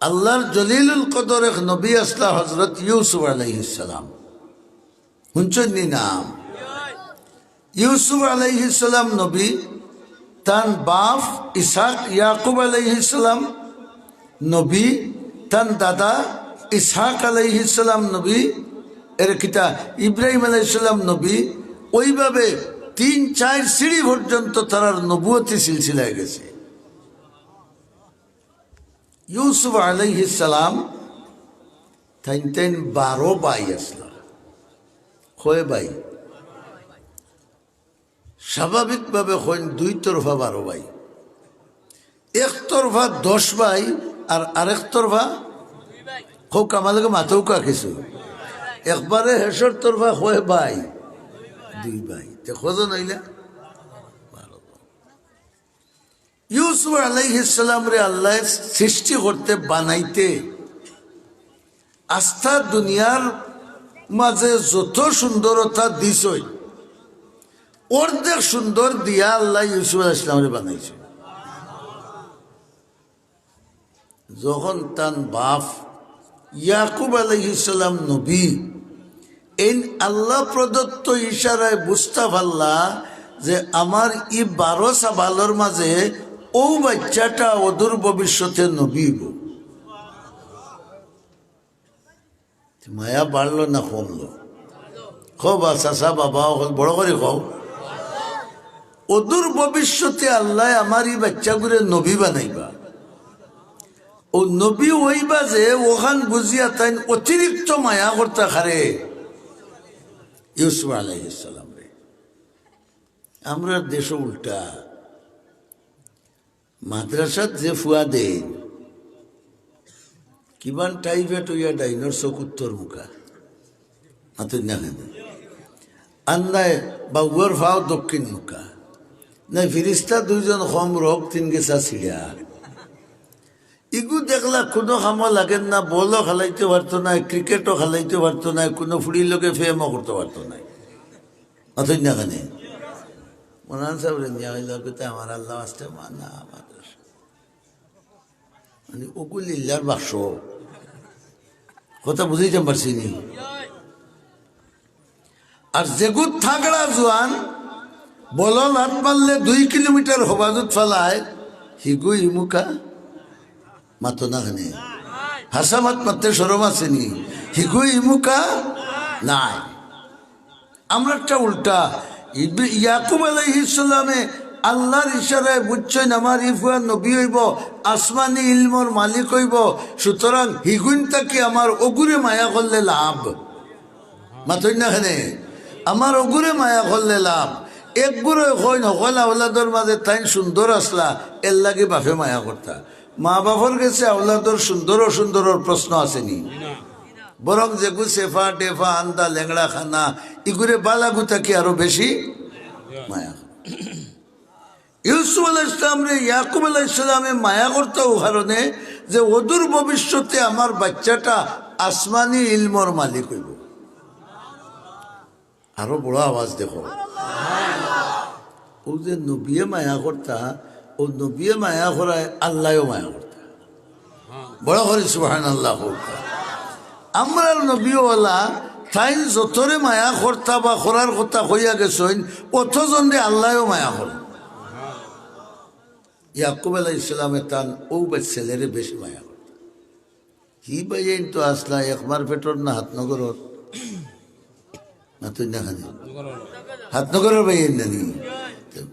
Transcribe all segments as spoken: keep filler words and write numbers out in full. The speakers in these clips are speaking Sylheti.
আল্লাহর জলিলুল কদর এক নবী আছলা হযরত ইউসুফ আলাইহিস সালাম। হুনছইন নি নাম? ইউসুফ আলাইহিস সালাম নবী, তান বাফ ইসহাক, ইয়াকুব আলাইহিস সালাম নবী, তান দাদা ইসহাক আলাইহিস সালাম নবী, এর কিতা ইব্রাহিম আলাইহিস সালাম নবী। ওইভাবে তিন চাইর সিঁড়ি পর্যন্ত তারার নবুয়তি সিলসিলায় গেছে। ইউসুফ আলাইহিস সালাম তাইন তাইন বারো ভাই আছলা। কয় ভাই? স্বাভাবিকভাবে কইন দুই তরফা বারো ভাই, এক তরফা দশ ভাই, আর আরেক তরফা, কউক্কা, আমার লগে মাতউক্কা কিছু, একবারে হেষর তরফা কয় ভাই? দুই ভাই। তে কয়জন অইলা? বারো। ইউসুফ আলাইহিস সালামরে আল্লায় সৃষ্টি করতে, বানাইতে, আস্তা দুনিয়ার মাঝে যত সুন্দরতা দিছইন, অর্ধেক সুন্দর দিয়া আল্লায় ইউসুফ আলাইহিস সালামরে বানাইছইন। যখন তান বাফ ইয়াকুব আলাইহিস সালাম নবী, এইন আল্লাহ প্রদত্ত ইশারায় বুঝতা পারলা যে আমার ই বারো সাবালর মাঝে অউ বাইচ্চাটা অদূর ভবিষ্যতে নবী অইবো। মায়া বাড়লো না কমলো? কও বা চাচা, বাবা অকল, বড় করি কও। অদূর ভবিষ্যতে আল্লায় আমার ই বাইচ্চাগুরে নবী বানাইবা। অউ নবী অইবা যে, অখান বুঝিয়া তাইন অতিরিক্ত মায়া করতা কারে? ইউসুফ আলাইহিস সালামরে। আমরার দেশো উল্টা। মাদ্রাসাত যে ফুয়া দেইন, কিমান টাইফয়েড অইয়া ডাইনর চউখ উত্তর মুখা, মাতইন না কেনে? আর নায় বাউর ফাও দক্ষিণ মুখা, নায় ফিরিস্তা দুইজন কম, রগ তিন গেছা ছিড়া। ইগু দেখলা কুনু কামো লাগের না, বলও খেলাইতো পারতো নায়, ক্রিকেটও খেলাইতো পারতো নায়, কুনু ফুড়ির লগে প্রেমও করতো পারতো নায়। মাতইন না কেনে? মৌলানা সাবরে নিয়া অইলো, কইতা, "আমার আল্লাহ আস্তে মানা, আমার মানে, অগু লিল্লার বাক্স।" কথা বুঝাইতাম পারছি নি? আর যেগু থাগড়া জুয়ান, বলো লাত মারলে দুই কিলোমিটার হবাজুত ফালায়, হিগু ইমুকা মাতো না কেনে? হাছা মাত মাততে শরম আছে নি? হিগু ইমুকা নাই। আমরারটা উল্টা। ইব-, ইয়াকুব আলাইহিস সালামে আল্লাহর ইশারায় বুঝছইন, আমার ই ফুয়া নবী অইবো, আসমানি ইলমর মালিক অইবো, সুতরাং হিগুইন থাকি আমার অগুরে মায়া করলে লাভ। মাতইন না কেনে? আমার অগুরে মায়া করলে লাভ। একগুরে কইন, হকল আওলাদর মাঝে তাইন সুন্দর আছলা, এরলাগি বাফে মায়া করতা। মা বাফর গেছে আওলাদর সুন্দর অসুন্দরর প্রশ্ন আছে নি? বরং যেগু সেফা, ডেফা, আন্দা, লেংড়া, কানা, ইগুরে বালাগু থাকি আরো বেশি মায়া। ইউসুফ আলাইহিস সালামরে ইয়াকুব আলাইহিস সালামে মায়া করতা অউ কারণে যে অদূর ভবিষ্যতে আমার বাইচ্চাটা আসমানি ইলমর মালিক অইবো। আরো বড় আওয়াজ দেখো। অউ যে নবিয়ে মায়া করতা, অউ নবিয়ে মায়া করায় আল্লায়ও মায়া করতা। বড় করি সুবহানাল্লাহ কউক্কা। আমরার নবীওয়ালা তাইন যতরে মায়া করতা বা করার কথা কইয়া গেছইন, অতজনরে আল্লায়ও মায়া করইন। ইয়াকুব আলাইহিস সালামে তান অউ বা ছেলেরে বেশি মায়া করতা। হি ভাইয়াইন তো আছলা এক মার পেটর না হাতনগরর? মাতইন না কেনে? হাতনগরর ভাইয়াইন না নি?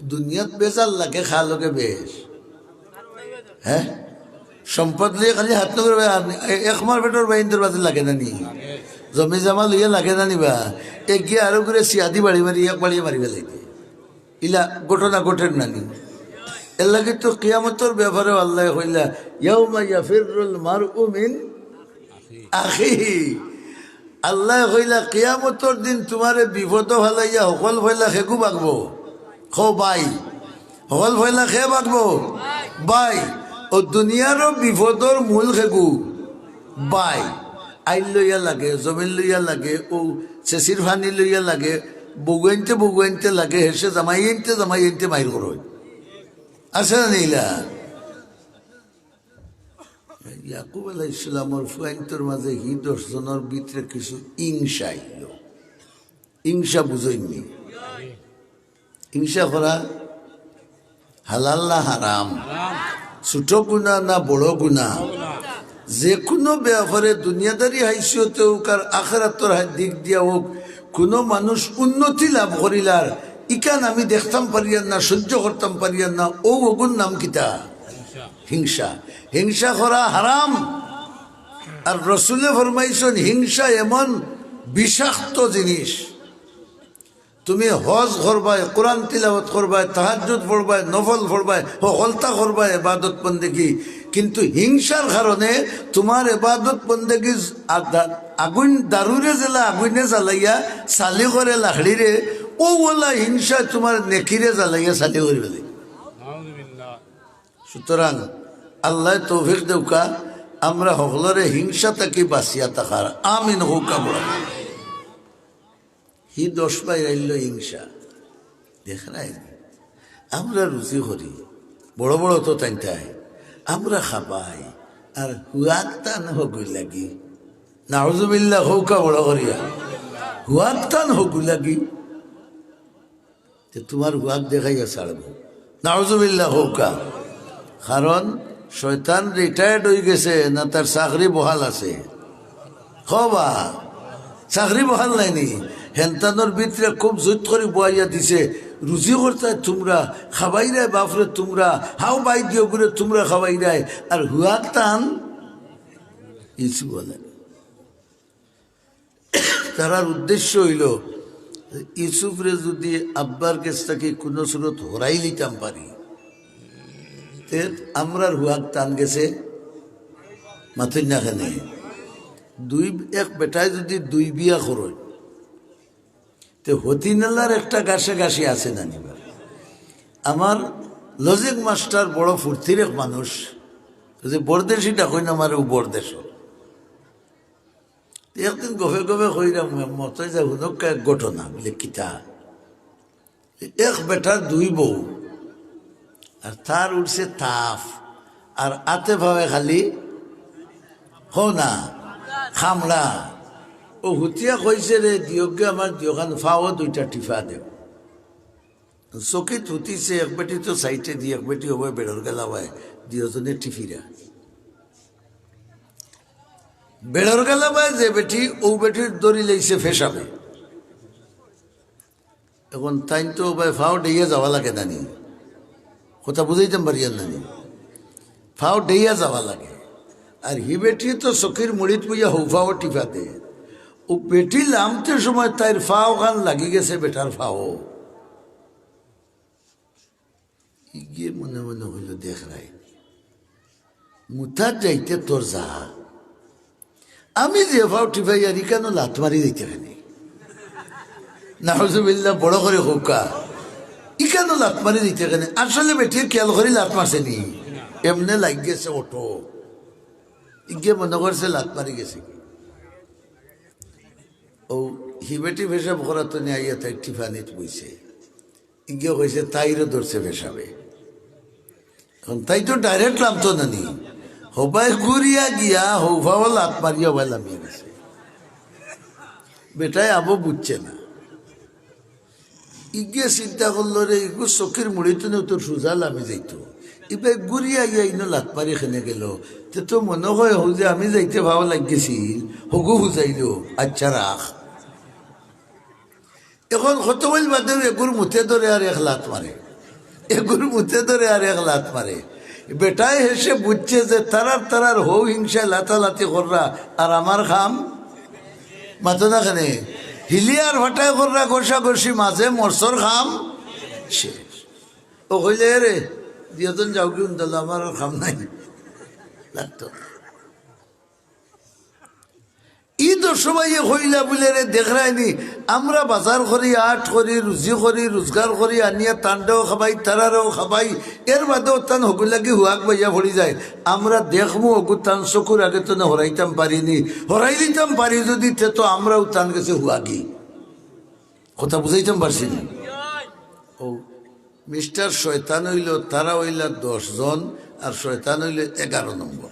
দুনিয়াত বেজার লাগে, খা লগে বেশ। হে? সম্পদ লইয়া খালি হাতনগরর ভাইয়াইন, এ-, এক মার পেটর ভাইয়াইনতর বাদে লাগে না নি? জমি জমা লইয়া লাগে না নি বা? এগিয়ে আরো করে সিয়াদি বাড়ি মারি, এক বাড়িয়ে মারি ফালাইবে। ইলা ঘটনা ঘটের না নি? এরলাগি তো কিয়ামতর ব্যাপারেও আল্লায় কইলা, "ইয়াউমা ইয়াফিররুল মারউ মিন আখিহি।" আল্লায় কইলা, "কিয়ামতর দিন তুমারে বিপদো ফালাইয়া হকল পয়লা কেগু ভাগবো?" কও ভাই। হকল পয়লা কে ভাগবো? ভাই। অউ দুনিয়ারও বিপদর মূল কেগু? ভাই। আইল লইয়া লাগে, জমিন লইয়া লাগে, অউ সেচির পানি লইয়া লাগে, বগুয়াইন্তে বগুয়াইন্তে লাগে, হেষে জামাইয়াইন্তে জামাইয়াইন্তে মাইর করইন। আছে না নি ইলা? ইয়াকুব আলাইহিস সালামর ফুয়াইন্তর মাঝে হি দশ জনর ভিতরে কিছু হিংসা আইল। হিংসা বুঝইননি? হিংসা করা হালাল না হারাম? ছোট গুনা না বড় গুনা? যে কোনো ব্যাপারে দুনিয়াদারি হাইসিয়তে হোক আর আখেরাতর হা-, দিক দিয়া হোক, কোনো মানুষ উন্নতি লাভ করিলার, ইখান আমি দেখতাম পারিয়ার না, সহ্য করতাম পারিয়ার না, ও অগুর নাম কিতা? হিংসা। হিংসা করা হারাম। আর রসুলে ফরমাইছইন, হিংসা এমন বিষাক্ত জিনিস। তুমি হজ করবায়, কোরআন তিলাওয়াত করবায়, তাহাজ্জুদ পড়বায়, নফল পড়বায়, হকলতা করবায়, এবাদত বন্দেগি, কিন্তু হিংসার কারণে তুমার এবাদত বন্দেগি আ-, দা-, আগুইন দারুরে যেলা আগুইনে জ্বালাইয়া ছালি করে লাখড়িরে, অউ অলা হিংসায় তুমার নেকিরে জ্বালাইয়া ছালি করি ফেলে। সুতরাং আল্লায় তৌফিক দেউকা, আমরা হকলরে হিংসা থাকি বাঁচিয়া থাকার। আমিন কউক্কা বড়। হি দশ ভাইর আইল হিংসা। দেখরায় নি? আমরা রুজি করি, বড় বড় তো তাইন তাই, আমরা খাবাই, আর হুয়াক তান হগুর লাগি। নাউজুবিল্লাহ কউক্কা বড় করিয়া। হুয়াক তান হগুর লাগি। তে তুমার হুয়াক দেখাইয়া ছাড়বো। নাউজুবিল্লাহ কউক্কা। কারণ শয়তান retired অইগেছে না, তার চাকরি বহাল আছে? কও বা, চাকরি বহাল নায় নি? হেনতানর ভিতরে খুব জুত করি বওয়াইয়া দিছে, রুজি করতায় তুমরা, খাবাইরায় বাফরে তুমরা, হাও ভাই দিও গুরে তুমরা খাবাইরায়, আর হুয়াক তান ইছু বলে। তারার উদ্দেশ্য অইলো, ইউসুফরে যুদি আব্বার গেছ থাকি কুনু সুরত হরাই লিতাম পারি, তে আমরার হুয়াক তান গেছে, মাতইন না কেনে। দুই, এক বেটায় যুদি দুই বিয়া করইন, তে হতিনালার একটা গাছে গাছে আছে না নি বা? আমার লজিক মাস্টার বড় ফুর্তির এক মানুষ, যে বরদেশি ডাকইন আমারে, ও বরদেশ। একদিন গফে গফে কইরাম, মতই যে হুনউক্কা এক ঘটনা, বুলে, "কিতা?" এক বেটার দুই বউ, আর তার উঠছে তাফ, আর আতে পাওয়ে খালি, হো না, খামড়া। ও হুতিয়া কইছে, "রে, দিয়ক গে আমার দিয়খান, পাও দুইটা টিফা দেও।" চকিত হুতিছে, এক বেটি তো সাইডে দি, এক বেটি অবায় বেড়র গালাবায়, দুইওজনে টিফিরা। বেড়র গালাবায় যে বেটি, অউ বেটির ধরি লাইছে পেশাবে। এখন তাইন তো অবায় পাও ডেইয়া যাওয়া লাগে না নি, কথা বুঝাইতাম পারিয়ার না নি, পাও ডেইয়া যাওয়া লাগে। আর হি বেটি তো চকির মুড়িত বইয়া হউ পাও টিফা দে। ও বেটি লামতে সময় তাইর পাও খান লাগি গেছে বেটার পাও। ইগিয়ে মনে মনে কইলো, "দেখরায়, মুতাত যাইতে তোর যা, আমি যে পাও টিফাইয়ার ইকানো লাত মারি যাইতে কেনে?" নাউজুবিল্লাহ, বড় করি কউক্কা। ইকানো লাত মারি যাইতে কেনে? আসলে বেটিয়ে খেয়াল করি লাত মারছে নি, এমনে লাগি গেছে অটো। ইগিয়ে মনে করছে লাত মারি গেছে কি। ও হি বেটি পেশাব করাত নি আইয়া তাই টিফানিত বইছে। ইগিয়ে কইছে, "তাইরও ধরছে পেশাবে।" এখন তাই তো direct লামতো না নি, হবায় ঘুরিয়া গিয়া হউ পাও লাত মারিয়া অবায় লামিয়া গেছে। বেটায় আবো বুঝছে না। ইগিয়ে চিন্তা করলো, "রে, ইগু চকির মুড়িত নে তো সুজা লামি যাইতো, ইবায় ঘুরিয়া আইয়া ইনো লাত মারি কেনে গেল, তে তো মনে হয় হউ যে আমি যাইতে পাও লাগিছিল, হগু হুজাইলো, আচ্ছা রাখ।" এখন কত বইল বাদে এগুর মুতে ধরে আর এক লাত মারে, এগুর মুতে ধরে আর এক লাত মারে। বেটায় হেষে বুঝছে যে তারার তারার হউ হিংসায় লাতালাতি কররা, আর আমার কাম, মাতো না কেনে, হিলিয়ার ফাটায় কররা ঘষাঘষি, মাঝে মরছর কাম শেষ। ও কইলে, "এ রে, দুইওজন যাওগি উন্দালো, আমার আর কাম নাই।" লাগতো। ই দশ ভাইয়ে কইলা বুলে, "রে, দেখরায় নি, আমরা বাজার করি, আট করি, রুজি করি, রোজগার করি, আনিয়া তানরেও খাবাই, তারারেও খাবাই, এর বাদেও তান হগুর লাগি হুয়াক বাইয়া পড়ি যায়। আমরা দেখমু হগু তান চকুর আগে তনে হরাইতাম পারি নি, হরাই দিতাম পারি যুদি, তে তো আমরাও তান গেছে হুয়াগি।" কথা বুঝাইতাম পারছি নি? ও মিস্টার শয়তান অইলো, তারা অইলা দশ জন, আর শয়তান অইলো এগারো নম্বর।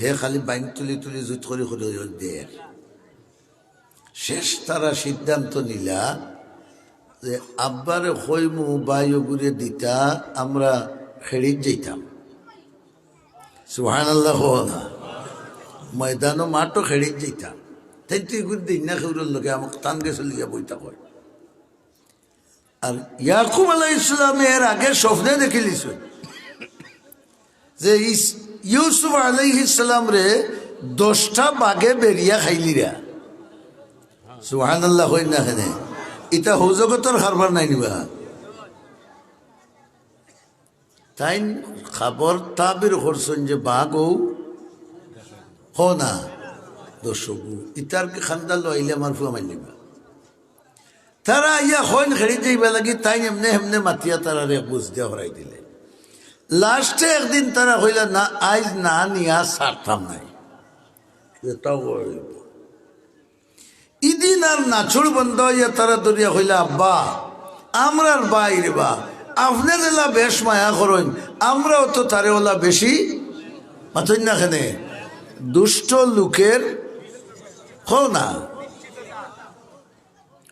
হে খালি বাইন তুলি তুলি জুত করি করি দের। শেষ তারা সিদ্ধান্ত নিলা যে আব্বারে কইমু, ভাই ওগুরে দিতা, আমরা খেড়িত যাইতাম। সুবহানাল্লাহ কও না। ময়দানো মাঠো খেড়িত যাইতাম। তাইন তো এগুর দিন না খেউরর লগে আমাকে তান গেছে লিয়া বইতা কয়। আর ইয়াকুব আলাইহিস সালামে এর আগে স্বপ্নে দেখিলিছইন যে ইস-, ইউসুফ আলাইহিস সালামরে দশটা বাঘে বেরিয়া খাইলিরা। সুবহানাল্লাহ কইন না কেনে? ইতা হউ জগতর কারবার নায় নি বা। তাইন খবর তাবির করছইন যে বাঘ অউ, কও না, দশগু। ইতার কি খান্দা লইলে আমার ফুয়া মানিবা। তারা আইয়া কইন খেড়িত যাইবা লাগি, তাইন এমনে হেমনে মাতিয়া তারারে এক বুঝ দিয়া হরাই দিলে। লাস্টে একদিন তারা কইলা, "না, আইজ না নিয়া ছাড়তাম নায়।" ইদিন আর নাছুড় বন্ধ অইয়া তারা ধরিয়া কইলা, "আব্বা, আমরার ভাই রে বা, আপনে যেলা বেশ মায়া করইন, আমরাও তো তারে ওলা বেশি।" মাতইন না কেনে? দুষ্ট লোকের, কও না,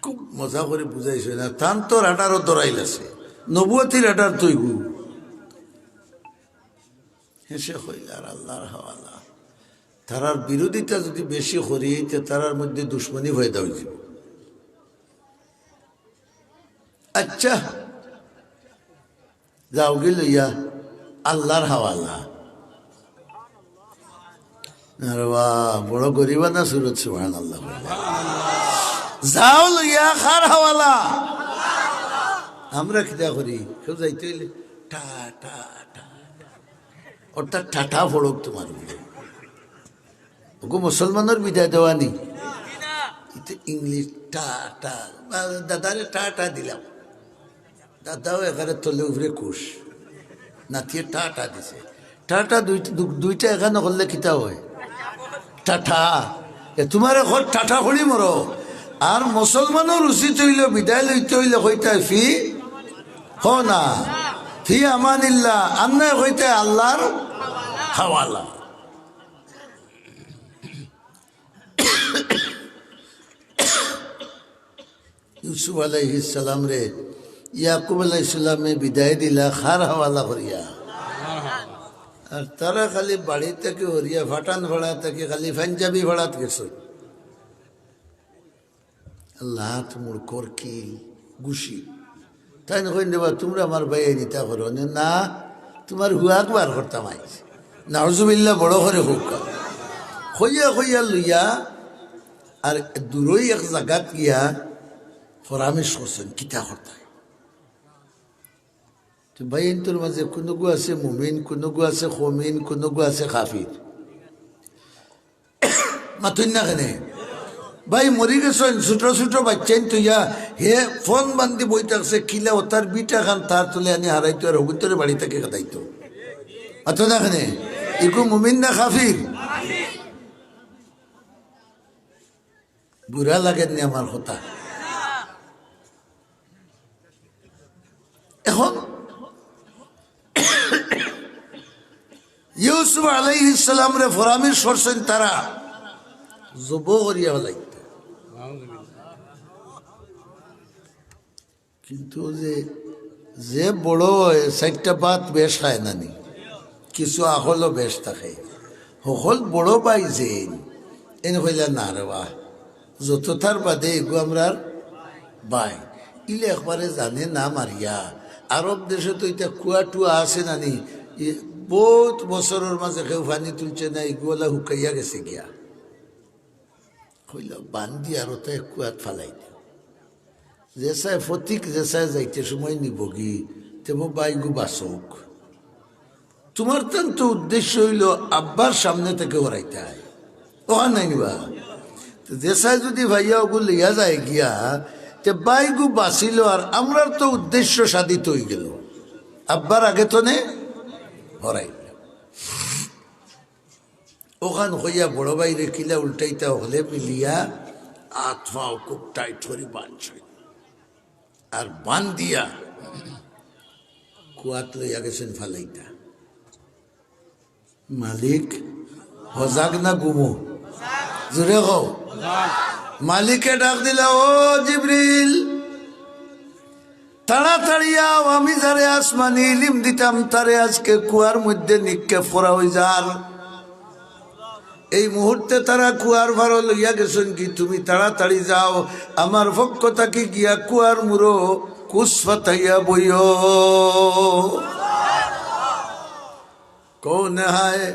খুব মজা করি বুঝাইছইন না, তান তো রাডারও ধরাইল আছে, নবুয়তি রাডার তো ইগু। হেষে কইলা, আর আল্লাহর হাওয়ালা, তারার বিরোধিতা যদি বেশি করি, তে তারার মধ্যে দুশমনি পয়দা অইযিবো। আচ্ছা, যাওগি লইয়া আল্লাহর হাওয়ালা। আরে বাহ, বড় গরিবানা সুরত, সুবহানাল্লাহ। যাও লইয়া কার হাওয়ালা। আমরা কিতা করি, কেউ যাইতে অইলে টা, টা, টা। অর্থাৎ টাটা পড়ুক তোমার উপরে। ওগো মুসলমানর বিদায় দেওয়া নি। ইতে ইংলিশ টা, টা। দাদারে টা, টা দিলাম। দাদাও এখানে তলে উপরে খুশ। নাতিয়ে টা, টা দিছে। টা, টা দুই-, দু-, দুইটা এখানে করলে কিতা হয়? টাটা। এ, তোমার এখন টাটা করি মরো। আর মুসলমানর উচিত অইল বিদায় লইতে অইলে কইতায় ফি, কও না, ফি আমানিল্লাহ, আর নায় কইতায় আল্লাহর হাওয়ালা। ইউসুফ আলাইহিস সালামরে ইয়াকুব আলাইহিস সালামে বিদায় দিলা কার হাওয়ালা করিয়া। আর তারা খালি বাড়ি থাকি হরিয়া, ফাটান ফাড়া থাকি খালি পাঞ্জাবি ফাড়াত গেছে। লাত, মুড়কর, কিল, ঘুষি। তাইন কইন, "রে বা, তুমরা আমার ভাইয়াইন ইতা করো নে।" "না, তোমার হুয়াক বার করতাম আইজ।" নাউজুবিল্লাহ, বড় করি কউক্কা। কইয়া কইয়া লইয়া আর দূরই এক জাগাত গিয়া পরামর্শ করছইন, কিতা করতায়। তো ভাইয়াইন্তর মাঝে কুনুগু আছে মুমিন, কুনুগু আছে কমিন, কুনুগু আছে কাফির। মাতইন না কেনে? ভাই মরি গেছইন, ছোট ছোট বাইচ্চাইন থইয়া, হে ফোন বান্ধি বই থাকছে, কিলা অতার ভিটা খান তার তলে আনি হারাইতো আর হগুন্তরে বাড়ি থাকি খেদাইতো। মাতো না কেনে? ইগু মুমিন না কাফির? বুরা লাগের নি আমার কথা? এখন ইউসুফ আলাইহিস সালামরে পরামর্শ করছইন তারা জবো করিয়া ফালাইতা। কিন্তু যে, যে বড় অয়, চাইরটা ভাত বেশ খায় না নি? কিছু আকলও বেশ থাকে। হকল বড় ভাই যেইন, এইন কইলা, "না রে বা, যততার বাদে এগু আমরার ভাই।" ইলে একবারে জানে না মারিয়া। আরব দেশো তো ইতা কুয়া টুয়া আছে না নি? ই বউত বছরর মাঝে কেউ পানি তুলছে না, এগু অলা হুকাইয়া গেছে গিয়া। কইলা, "বান্দি আর অতা এক কুয়াত ফালাই দেও।" যেসায় ফতিক, যেসায় যাইতে সময় নিবগি, তেবো ভাইগু বাচউক। তোমার তান তো উদ্দেশ্য অইলো আব্বার সামনে থাকি হরাইতায়। অখান নায় নি বা? তো যেসায় যুদি ভাইয়া অগু লইয়া যায় গিয়া, তে ভাইগু বাচিলো আর আমরার তো উদ্দেশ্য সাধিত অইগেলো। আব্বার আগে থনে হরাইলো। অখান কইয়া বড় ভাইরে কিলা উল্টাইতা, হকলে মিলিয়া আত পাও খুব টাইট করি বানছইন। আর বান্দিয়া কুয়াত লইয়া গেছইন ফালাইতা। মালিক হজাগ না ঘুমো? জোরে কও। মালিকে ডাক দিলা, "ও জিবরিল, তাড়াতাড়ি আও, আমি যারে আসমানি ইলিম দিতাম, তারে আজকে কুয়ার মধ্যে নিক্ষেপ করা অই যার।" এই মুহূর্তে তারা কুয়ার পারো লইয়া গেছইন গি, তুমি তাড়াতাড়ি যাও, আমার পক্ষ থাকি গিয়া কুয়ার মুরো কুচ ফাতাইয়া বইও। کون ہے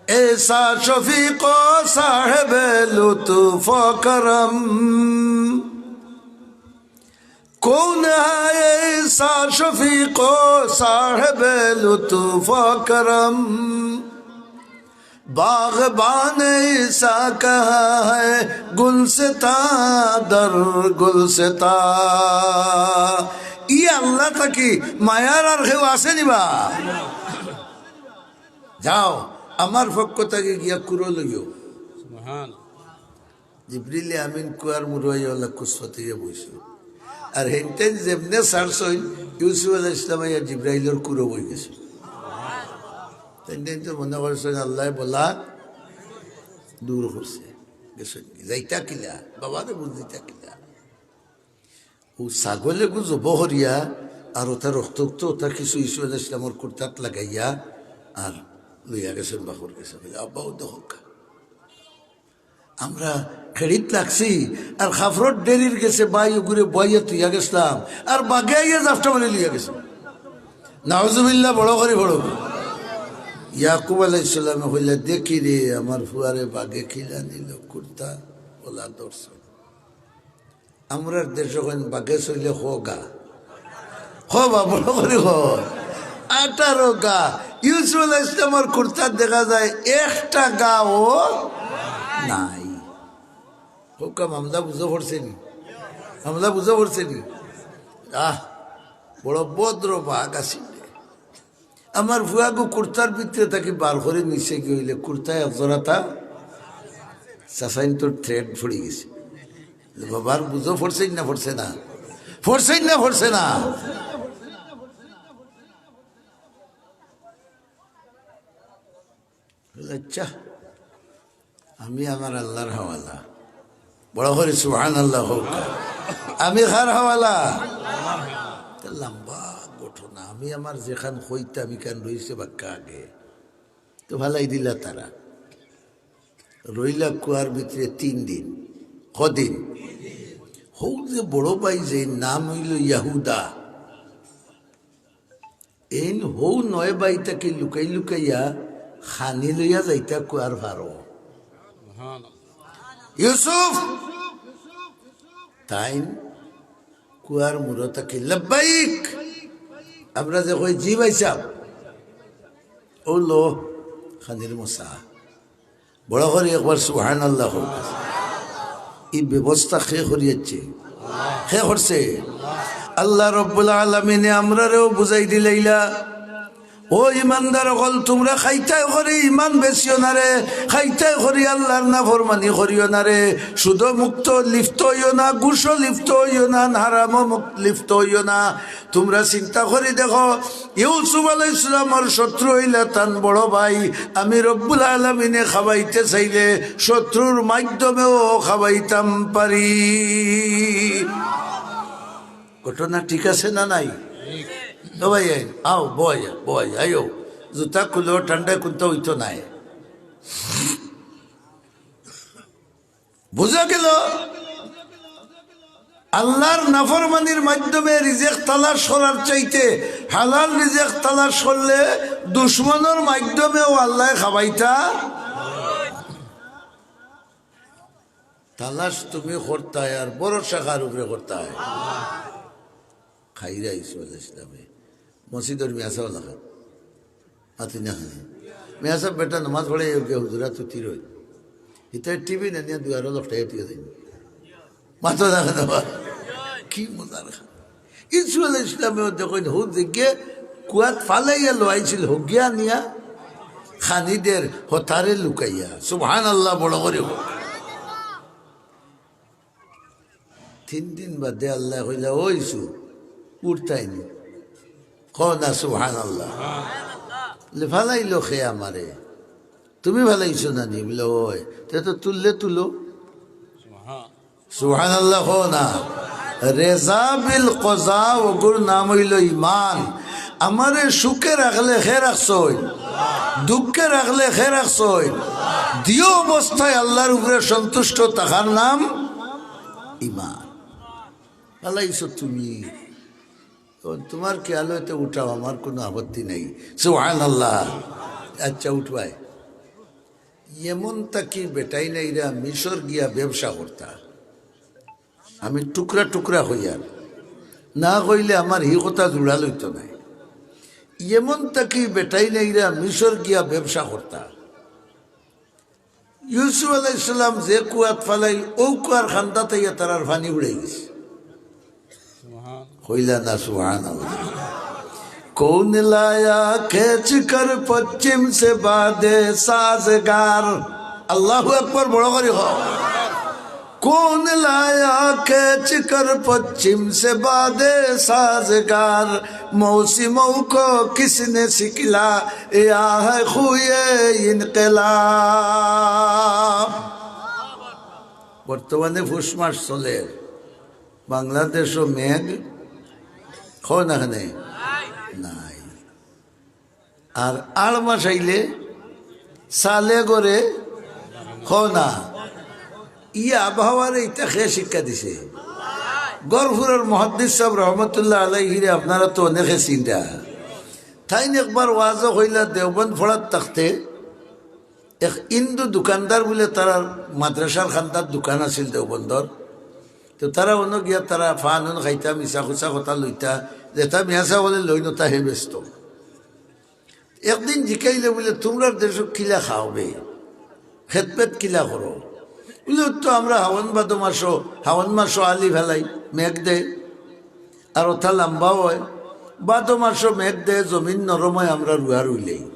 ایسا شفیق و صاحب لطف و کرم؟ کون ہے ایسا شفیق و صاحب لطف و کرم؟ باغبان ایسا کہاں ہے گلستاں در گلستاں؟ ই আল্লাহ থাকি মায়ার আর কেউ আছে নি বা? যাও, আমার পক্ষ থাকি গিয়া কুরো লইও। সুবহান। জিবরিলে আমিন কুয়ার মুরো আইয়া অলা কুচ ফাতাইয়া বইছইন। আর হেনতেন যেমনে ছাড়ছইন, ইউসুফ আলাইহিস সালাম আইয়া জিব্রাইলর কুরো বই গেছইন। তেন তেন তো মনে করছইন আল্লায় বলা দূর করছে। গেছইন কি? যাইতা কিলা? বাবারে বুঝ দিতা কিলা? ও ছাগল এগু জবো করিয়া আর ওটা রক্ত উক্ত ওটা কিছু ইউসুফ আলাইহিস সালামর কুর্তাত লাগাইয়া আর লইয়া গেছইন, বাপর গেছে। বলে, "আব্বা, ও দেখো কা।" আমরা খেড়িত লাগছি, আর কাফরর ডেরির গেছে বাই ওগুরে বইয়া থইয়া গেছলাম, আর বাঘে আইয়া জাপটা মারি লইয়া গেছে। নাউজুবিল্লাহ, বড় করি বড়। ইয়াকুব আলাইহিস সালামে কইলা, "দেখি রে, আমার ফুয়ারে বাঘে কিলা নিল, কুর্তা ওলা ধরছে।" আমরার দেশো কইন বাঘে ছইলে ক গা। ক বা, বড় করি ক। আঠারো গা। ইউসুফ আলাইহিস সালামর কুর্তাত দেখা যায় একটা গাও নাই। কউক্কা, মামলা বুঝো পড়ছে নি? মামলা বুঝো পড়ছে নি? আহ, বড় ভদ্র বাঘ আছিল রে। আমার ফুয়াগু কুর্তার ভিতরে থাকি বার করি নিচে গিয়া অইলে কুর্তা এক জোড়াতা চাচাইনতোর থ্রেড পড়ি গেছে। বাবার বুঝো পড়ছে না, পড়ছে না? পড়ছে না, পড়ছে না? আচ্ছা, আমি আমার আল্লাহর হাওয়ালা। বড় করি সুবহানাল্লাহ কউক্কা। আমি কার হাওয়ালা? তে লম্বা ঘটনা। আমি আমার যেখান কইতাম, ইখান রইছে বাক্কা আগে। তো ফালাই দিলা তারা। রইলা কুয়ার ভিতরে তিন দিন। কদিন? হউ যে বড় ভাই, যে নাম অইলো ইয়াহুদা, এইন হউ নয় ভাই থাকি লুকাই লুকাইয়া খানি লইয়া যাইতা কুয়ার পারো। ইউসুফ, তাইন কুয়ার মুরো থাকি, "লাব্বাইক।" আমরা যে কই, "জি ভাইসাব।" অউ লো খানির মশা। বড় করি একবার সুবহানাল্লাহ কউক্কা। ই ব্যবস্থা কে করিয়াছে? কে করছে? আল্লাহ রব্বুল আলামিনে আমরারেও বুঝাই দিলাইলা, "ও ইমানদার অকল, তুমরা খাইতায় করি ইমান বেচিও না রে, খাইতায় করি আল্লাহর নাফরমানি করিও না রে, সুদো মুক্ত লিপ্ত অইও না, ঘুষো লিপ্ত অইও না, হারামো মুক-, লিপ্ত অইও না।" তুমরা চিন্তা করি দেখো, ইউসুফ আলাইহিস সালামর শত্রু অইলা তান বড় ভাই, আমি রব্বুল আলামিনে খাবাইতে চাইলে শত্রুর মাধ্যমেও খাবাইতাম পারি। ঘটনা ঠিক আছে না নাই? ও ভাই, আও, বয়, বয়, আইও। জুতা খুলো, ঠান্ডায় কুন্তা অইতো নায়। বুঝা গেল, আল্লাহর নাফরমানির মাধ্যমে রিজেক তালাশ করার চাইতে হালাল রিজেক তালাশ করলে দুশমনর মাধ্যমেও আল্লায় খাবাইতা। তালাশ তুমি করতায় আর ভরসা কার উপরে করতায়? খাইরা ইসমাইল ইসলামে মসজিদর মিয়াসাব লাগা। আতি না খানি। মিয়াসাব বেটা নামাজ পড়ে গিয়া হুজুরা তো তিরই। হিতায় টিভি না নিয়া দুয়ারো লটকাইয়া থুইয়া যাইন। মাথা দেখা দেওয়া। কি মজার খান। ইসু আলাইহিস সালামে দেখইন হউ দেখে কুয়াত ফালাইয়া লইছিল হগিয়া নিয়া খানিদের হতারে লুকাইয়া। সুবহানাল্লাহ বড় করি কও। তিন দিন বাদে আল্লায় কইলা, "ও ইসু, উঠতায়নি।" কও না সুবহানাল্লাহ। লে ফালাইলো কে আমারে। তুমি ফালাইছো না নি? বলে, "অয়।" তে তো তুললে তুলো। সুবহানাল্লাহ কও না। রেজা বিল কজা, অগুর নাম অইলো ইমান। আমারে সুখে রাখলে কে রাখছইন, দুঃখে রাখলে কে রাখছইন, দিও অবস্থায় আল্লার উপরে সন্তুষ্ট থাকার নাম ইমান। ফালাইছো তুমি। অখন তুমার খেয়াল অইতে উঠাও, আমার কুনু আপত্তি নাই। সুবহানাল্লাহ। আচ্ছা, উঠবায়। ইয়েমন থাকি বেটাইন আইরা মিশর গিয়া ব্যবসা করতা। আমি টুকরা টুকরা কইয়ার, না কইলে আমার হি কথা জুড়া লইতো নায়। ইয়েমন থাকি বেটাইন আইরা মিশর গিয়া ব্যবসা করতা। ইউসুফ আলাইহিস সালাম যে কুয়াত ফালাইল, অউ কুয়ার কান্দাত আইয়া তারার পানি ফুরাই গেছে। কইলা না সুবহানাল্লাহ। কৌন লায়া খেচ কর পশ্চিম সে বাদে সাজগার। আল্লাহু আকবার, বড় করি কও। কৌন লায়া খেচ কর পশ্চিম সে বাদে সাজগার, মৌসিমৌ কো কিসনে সিকলা, ইয়া হ্যায় খুয়ে ইনকিলাব। বর্তমানে পুষ মাস চলের, বাংলাদেশো মেঘ কও না কেনে নাই। আর আড় মাস আইলে সালে গরে কও না। ই আবহাওয়ারে ইতা কে শিক্ষা দিছে? গহরপুরর মুহাদ্দিস সাব রহমতুল্লাহ আলাইহিরে আপনারা তো অনেকে চিনরা। তাইন একবার ওয়াজো কইলা, দেওবন্দ ফড়াত থাকতে এক হিন্দু দোকানদার বুলে তারার মাদ্রাসার কান্দাত দোকান আছিল দেওবন্দর। তো তারা অনো গিয়া তারা পান উন খাইতা, মিছা খুছা কথা লইতা, যেতা মিয়া ছাগলে লইন অতা হে বেচতো। একদিন জিকাইলে বুলে, "তুমরার দেশো কিলা খাও বে? খেতপেত কিলা করো?" বুলে, "অউ তো আমরা হাওন ভাদো মাসো, হাওন মাসো আলি ফালাই, মেঘ দেয়, আর অতা লাম্বা অয়, ভাদো মাসো মেঘ দেয়, জমিন নরম অয়, আমরা রুয়া রুইলাই।"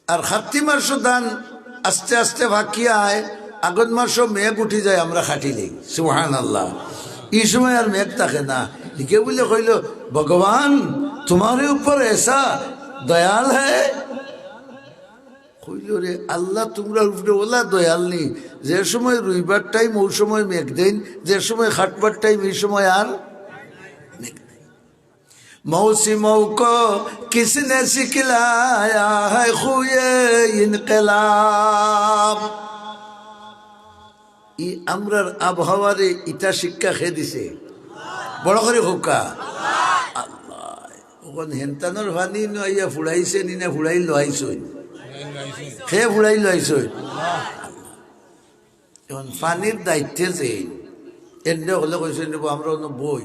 আর কাতি মাসো ধান আস্তে আস্তে পাকিয়া আয়, আগন মাসো মেঘ উঠি যায়, আমরা কাটিলাই। সুবহানাল্লাহ। ই সময় আর মেঘ থাকে না। হিগে বুলে কইলো, "ভগবান, তুমারে উপর এসা দয়াল হ্যায়।" কইলো, "রে আল্লাহ, তুমরার উপরে অলা দয়াল নি, যে সময় রুইবার টাইম অউ সময় মেঘ দেইন, যে সময় কাটবার টাইম ই সময় আর মেঘ দেইন।" মৌসিমৌ কো কিসনে সিকলায়া হ্যায় খুয়ে ইনকিলাব। ই আমরার আবহাওয়ারে ইতা শিক্ষা কে দিছে? বড় করি কউক্কা। আল্লাহ। অখন হেনতানর পানি নু আইয়া ফুড়াইছে নি না ফুড়াই লইছইন? কে ফুড়াই লইছইন? অখন পানির দায়িত্বে যে এন্ডে হকলে কইছইন, "রে বা, আমরা অনো বই,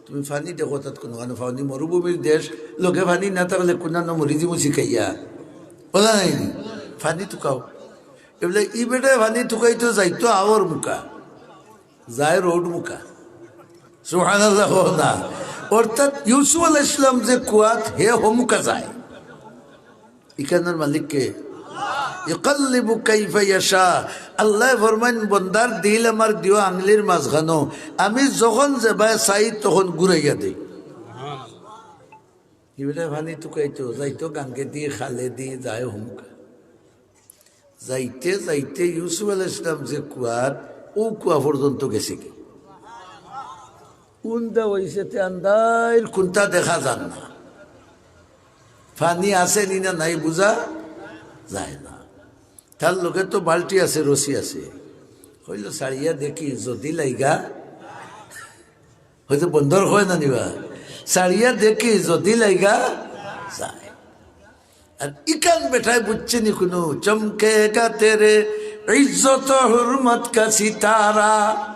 তুমি পানি দেখো, তাত কুনু কানো পানি, মরুভূমির দেশ, লগে পানি না থাকলে কুনানো মরি যিমু শিকাইয়া।" বুঝা নাই নি? পানি তুকাও। এবলে ই বেটায় পানি তুকাইতো যাইতো আওর মুখা, যায় রোড মুখা। সুবহানাল্লাহ কও না। অর্থাৎ ইউসুফ আলাইহিস সালাম যে কুয়াত, হে হমুকা যায়। ইখানর মালিক কে? ইউকাল্লিবু কাইফা ইয়াশা। আল্লায় ফরমাইন, "বন্দার দিল আমার দিও আঙ্গুলির মাঝখানো, আমি যখন যেবায় চাই তখন ঘুরাইয়া দেই।" ই বেটায় পানি তুকাইতো যাইতো, গাঙ্গেদি, খালেদি, যায় হমুকা। যাইতে যাইতে ইউসুফ আলাইহিস সালাম যে কুয়াত, অউ কুয়া পর্যন্ত গেছেগি। উন্দা অইছে তে আন্দাইর, কুন্তা দেখা যার না। পানি আছে নি না নাই বুঝা যায় না। তার লগে তো বালটি আছে, রশি আছে। কইলো, "ছাড়িয়া দেখি যুদি লাইগা।" অইতো বন্দর কয় না নি বা? "ছাড়িয়া দেখি যুদি লাইগা যায়।" আর ইখান বেটায় বুঝছে নি কুনু, "চমকেগা তেরে ইজ্জত ও হুরমত কা সিতারা,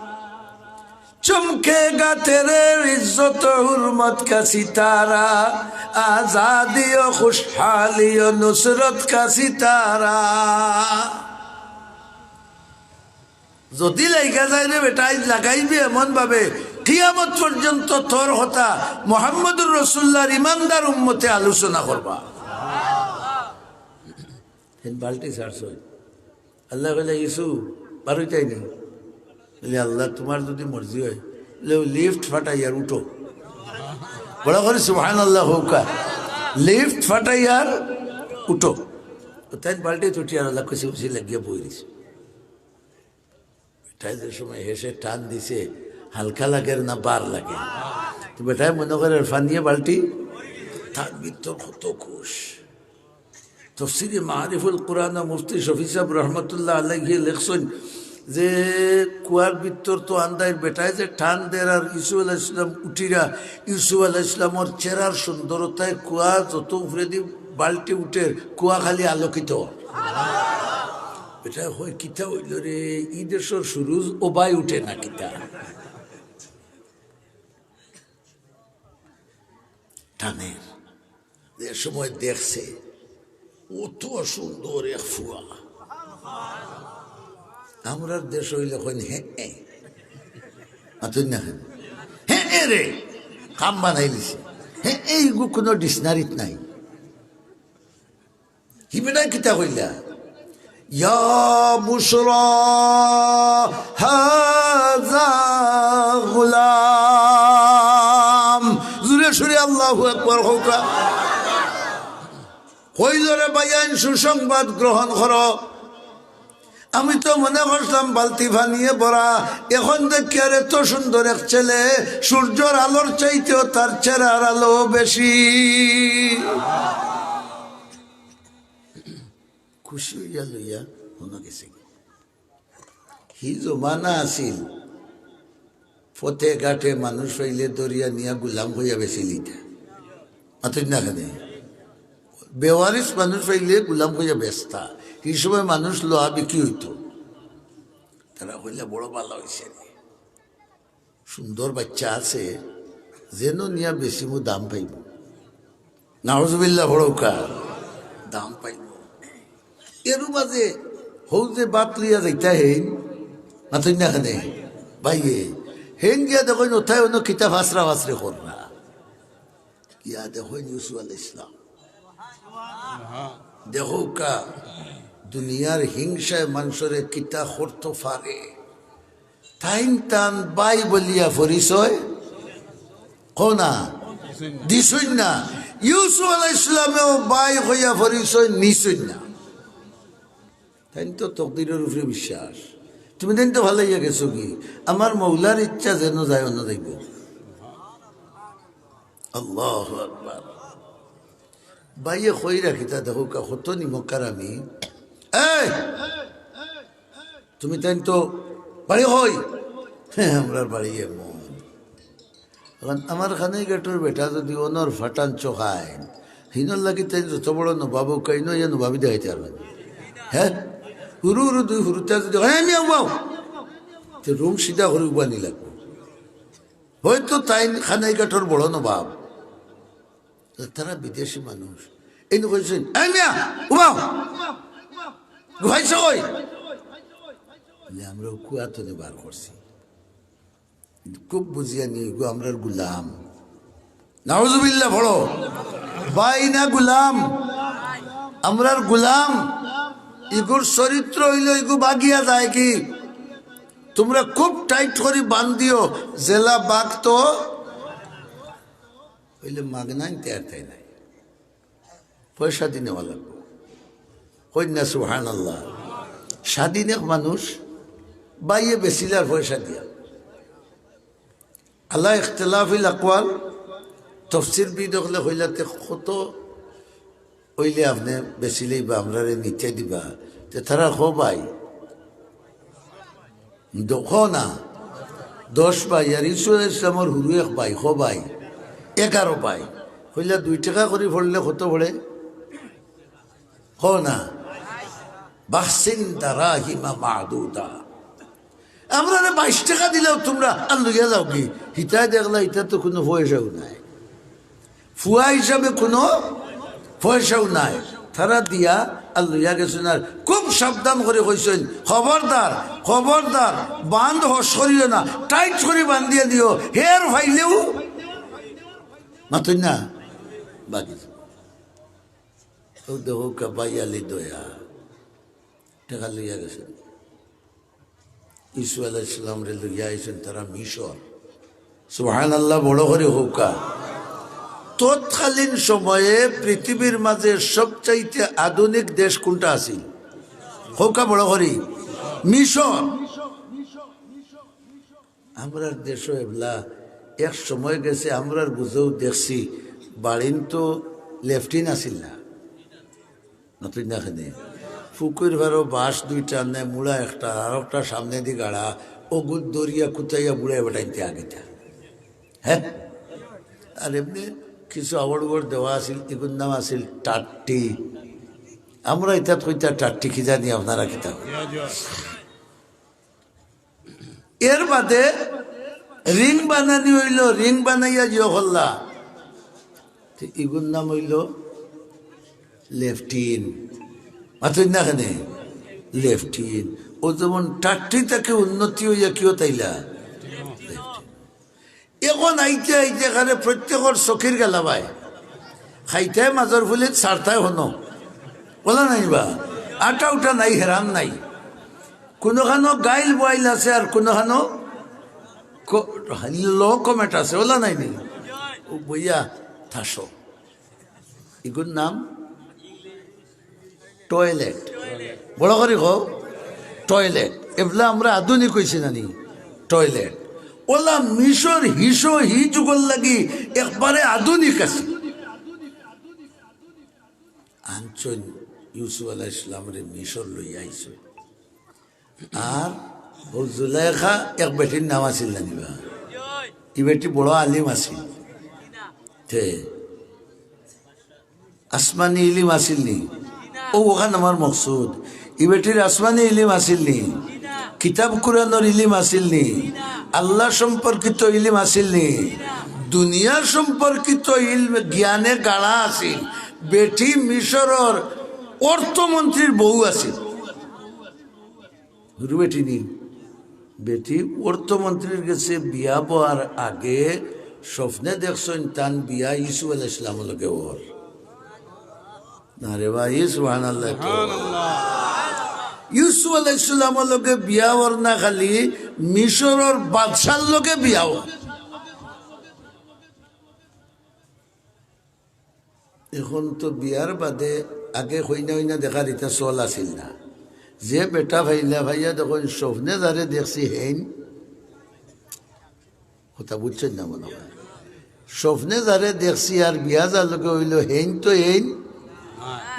চমকেগা তেরে ইজ্জত ও হুরমত কা সিতারা, আজাদি ও খুশহালি ও নুসরত কা সিতারা।" যুদি লাইগা যায় রে বেটা, আইজ লাগাইবে এমন ভাবে, কিয়ামত পর্যন্ত তোর কথা মুহাম্মদুর রাসূলুল্লাহর ইমানদার উম্মতে আলোচনা করবা। হেন বালটি ছাড়ছইন। আল্লায় কইলা, "ইউসুফ, বারইতায় নি?" বলে, "আল্লাহ, তুমার যুদি মর্জি অয়, লেও লিফট ফাটাইয়ার উঠো।" বড় করি সুবহানাল্লাহ কউক্কা। লিফট ফাটাইয়ার উঠো। তাইন বালটিত উঠিয়া আর খুশি খুশি লাগিয়া বই রইছে। বেটায় যে সময় হেষে টান দিছে, হালকা লাগের না বার লাগে? তো বেটায় মনো করের ফানিয়ে বালটি, তার ভিতর কত খুশ। তফসিরে মারিফুল কোরআন মুফতি শফি সাহেব রহমতুল্লাহ আলাইহি লেখছইন যে কুয়ার ভিতর তো আন্দাইর, বেটায় যে টান দের আর ইউসুফ আলাইহিস সালাম উঠিরা, ইউসুফ আলাইহিস সালামর চেহারার সুন্দরতায় কুয়া যত উপরেদি বালটি উঠের, কুয়া খালি আলোকিত। বেটায় কয়, "কিতা অইলো রে, ই দেশর সুরুজ ওবায় উঠে না কিতা?" টানের। যে সময় দেখছে, অত সুন্দর এক ফুয়া। আমরার দেশো অইলে কইন, "হে এ।" মাতইন না কেনে? "হে এ রে।" কাম বানাইলিছে। "হে এ" ইগু কুনু ডিকশনারিত নাই। হি বেটায় কিতা কইলা? "ইয়া বুশরা হাযা গুলাম।" জুরে সুরে আল্লাহু আকবার কউক্কা। কইলো, "রে ভাইয়াইন, সুসংবাদ গ্রহণ করো। আমি তো মনে করছিলাম বালতি ফানিয়ে ভরা, এখন দেখি আর এত সুন্দর এক ছেলে, সূর্যর আলোর চাইতেও তার চেহারার আলো বেশি।" খুশি অইয়া লইয়া হনো গেছে। হি জমানা আছিল, পথে ঘাটে মানুষ পাইলে ধরিয়া নিয়া গুলাম কইয়া বেচিলিতা। মাতইন না কেনে? বেওয়ারিশ মানুষ পাইলে গুলাম কইয়া বেচতা। হি সময় মানুষ লওয়া বিক্রি অইতো। তারা কইলা, "বড় ভালা অইছে রে।" সুন্দর বাইচ্চা আছে, যেনো নিয়া বেচিমু দাম পাইমু। নাউজুবিল্লাহ পড়উক্কা, দাম পাইমু। এরু মাঝে হউ যে ভাত লইয়া যাইতা হেইন, মাতইন না কেনে? ভাইয়ে, হেইন গিয়া দেখইন অতায় অনো কিতা ফাসরা ফাসরি কররা। ইয়া দেখইন ইউসুফ আলাইহিস সালাম। দেখউক্কা, দুনিয়ার হিংসায় মানষরে কিতা করতো পারে। তাইন তান ভাই বলিয়া পরিচয় কও না, দিছইন না। ইউসুফ আলাইহিস সালামেও ভাই কইয়া পরিচয় নিছইন না। তাইন তো তকদিরর উপরে বিশ্বাস। তুমি তাইন তো ভালাইয়া গেছো কি? আমার মৌলার ইচ্ছা যেনো যায়, অনো যাইবো। আল্লাহু আকবার। ভাইয়ে কইরা কিতা দেখউক্কা, কত নিমক হারামি। এই, তুমি তাইন তো বাড়ি কই? "হে, আমরার বাড়ি এমন।" এখন আমার কানাইঘাটর বেটা যদি অনর ফাটান চোখায়, হিনর লাগি তাইন যত বড় নবাব অউক্কা, ইনো ইয়া নবাবি দেখাইতে পারবা না। হে, হুরু হুরু দুই হুরুতা যদি, "হে, মিয়া, উবাও।" তে রুম সিধা করি উবানি লাগবো। হয়তো তাইন কানাইঘাটর বড় নবাব, তারা বিদেশি মানুষ। এইন কইছইন, "এই মিয়া, উবাও, গুহাইছ কই?" বলে, "আমরা কুয়া তনে বার করছি।" খুব বুঝিয়া নি, ইগু আমরার গুলাম। নাউজুবিল্লাহ পড়ো। ভাই না গুলাম, আমরার গুলাম। ইগুর চরিত্র অইলো, ইগু বাগিয়া যায় কি? তোমরা খুব টাইট করি বান্ধিও, জেলা বাঘ তো অইলে মাগনা আনতে আর তাই নাই, পয়সা দি নেওয়া লাগবো। কইন না সুবহানাল্লাহ। স্বাধীন এক মানুষ, ভাইয়ে বেচিলার পয়সা দিয়া। আলা ইখতিলাফিল আকওয়াল, তফসিরবিদ অকলে কইলা তে কত অইলে আপনে বেচিলেই বা আমরারে নিতে দিবা, তে তারা কও ভাই, দ-, কও না, দশ ভাই, আর ইউসুফ আলাইহিস সালামর হুরু এক ভাই, কও ভাই, এগারো ভাই। কইলা দুই টেকা করি পড়লে কত পড়ে? কও না, বাখসিন দারাহিমা মাদুদা। আমরারে বাইশ টেকা দিলাও তোমরা আর লইয়া যাওগি। হিতায় দেখলা, ইতা তো কুনু পয়সাও নাই, ফুয়া হিসাবে কুনু পয়সাও নাই। তারা দিয়া আর লইয়া গেছইন। আর খুব সাবধান করি কইছইন, "খবরদার, খবরদার, বান্ধ হস করিও না, টাইট করি বান্ধিয়া দিও, হের ফাইলেও।" মাতইন না, বাকি। ও দেখউক্কা ভাইয়ালি দয়া, টেকা লইয়া গেছইন। ইউসুফ আলাইহিস সালামরে লইয়া আইছইন তারা মিশর। সুবহানাল্লাহ, বড় করি কউক্কা। তৎকালীন সময়ে পৃথিবীর মাঝে সবচাইতে আধুনিক দেশ কোনটা আছিল? কউক্কা বড় করি। মিশর। আমরার দেশও এবলা এক সময় গেছে, আমরার বুঝেও দেখছি, বাড়িন তো লেফটিন আছিল না, নতুন না কেনে? ফুকুর ভারো বাঁশ দুইটা নে, মুড়া একটা, আর একটা সামনেদি গাড়া, ওগুত দরিয়া কুতাইয়া বুড়ায় বেটাইতে আগিতা। হ্যাঁ, আর এমনি কিছু আওয়ার্ড উওয়ার্ড দেওয়া আছিল, এগুর নাম আছিল টাট্টি। আমরা ইতাত কইতা টাট্টি, কি জানি আপনারা কিতা। এর বাদে রিং বানানি অইলো, রিং বানাইয়া জিও করলা, তে ইগুর নাম অইলো লেফটিন। মাতইন না কেনে? লেফটিন। ও যেমন টাট্টি থাকি উন্নতি অইয়া কিওত আইলা? লেফটিন। এখন আইতে আইতে এখানে প্রত্যেকর চকির গেলা বায়। খাইতায় মাজর ফুলিত, ছাড়তায় হনো। অলা নায় বা? আটা উটা নাই, হেরান নাই। কুনুখানো গাইল বওয়াইল আছে, আর কুনুখানো ক-, লো কমেট আছে, অলা নায় নি? ও বইয়া থাসো। ইগুর নাম টয়লেট। বড় করি কও, টয়লেট। এবলা আমরা আধুনিক অইছি না নি? টয়লেট। অলা মিশর হিসো হি যুগর লাগি একবারে আধুনিক আছিল। আনছইন ইউসুফ আলাইহিস সালামরে মিশর লইয়া আইছইন। আর ও জুলেখা এক বেটির নাম আছিল জানিবা? ই বেটি বড় আলিম আছিল। তে আসমানি ইলিম আছিল নি? ও ওখান আমার মকসুদ। ই বেটির আসমানি ইলিম আছিল নি? কিতাব কুরআনর ইলিম আছিল নি? আল্লাহ সম্পর্কিত ইলিম আছিল নি? দুনিয়া সম্পর্কিত ইলম জ্ঞানে গাড়া আছিল। বেটি মিশরর অর্থমন্ত্রীর বউ আছিল। হুরু বেটি নি? বেটি অর্থমন্ত্রীর গেছে বিয়া বওয়ার আগে স্বপ্নে দেখছইন তান বিয়া ইউসুফ আলাইহিস সালামর লগে অর। না রে ভাই, সুবহানাল্লাহ তো। ইউসুফ আলাইহিস সালামর লগে বিয়া অর না, খালি মিশরর বাদশার লগে বিয়া অর। এখন তো বিয়ার বাদে আগে কইনা অইনা দেখার ইতা চল আছিল না। যে বেটা পাইলা, পাইয়া দেখইন স্বপ্নে যারে দেখছি হেইন, কথা বুঝছইন না মনে হয়। স্বপ্নে যারে দেখছি আর বিয়া যার লগে অইলো হেইন তো হেইন।